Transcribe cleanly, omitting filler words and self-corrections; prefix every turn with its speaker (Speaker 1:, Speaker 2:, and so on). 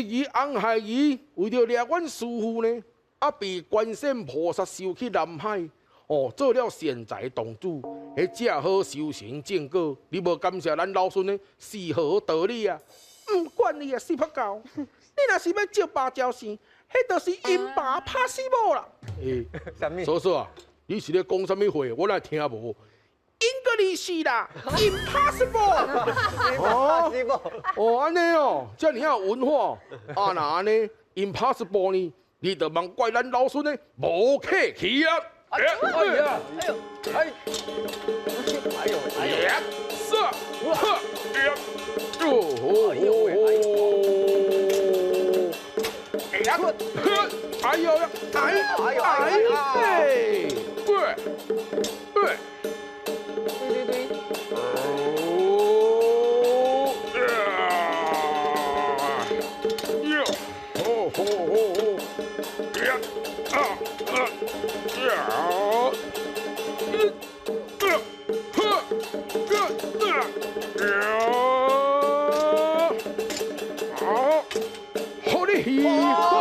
Speaker 1: 弟兒紅孩兒為著掠阮師父呢，啊被觀世音菩薩收去南海，哦，做了善財童子，彼正好修成正果。你無感謝咱老孫呢，是何道理啊？毋管你啊，四拍狗，你若是欲借芭蕉扇，彼就是𪜶爸拍死某啦。欸，嫂嫂啊，你是咧講啥物話？我哪會聽無？English 啦，impossible。哦，哦，按呢哦，遮爾仔有文化，啊若按呢，impossible 呢，你就莫怪咱老孫呢無客氣啊！哎呀，哎呀，哎，哎呦，哎呀，是，呵，呀，哦哦哦，哎呀，呵，哎呦呀，哎哎哎，對，對。
Speaker 2: 對對對。
Speaker 1: 哦，呀，呀，哦吼吼吼，呀，啊啊，呀，嗯，啊，呵，个，啊，呀，好，好你去，好。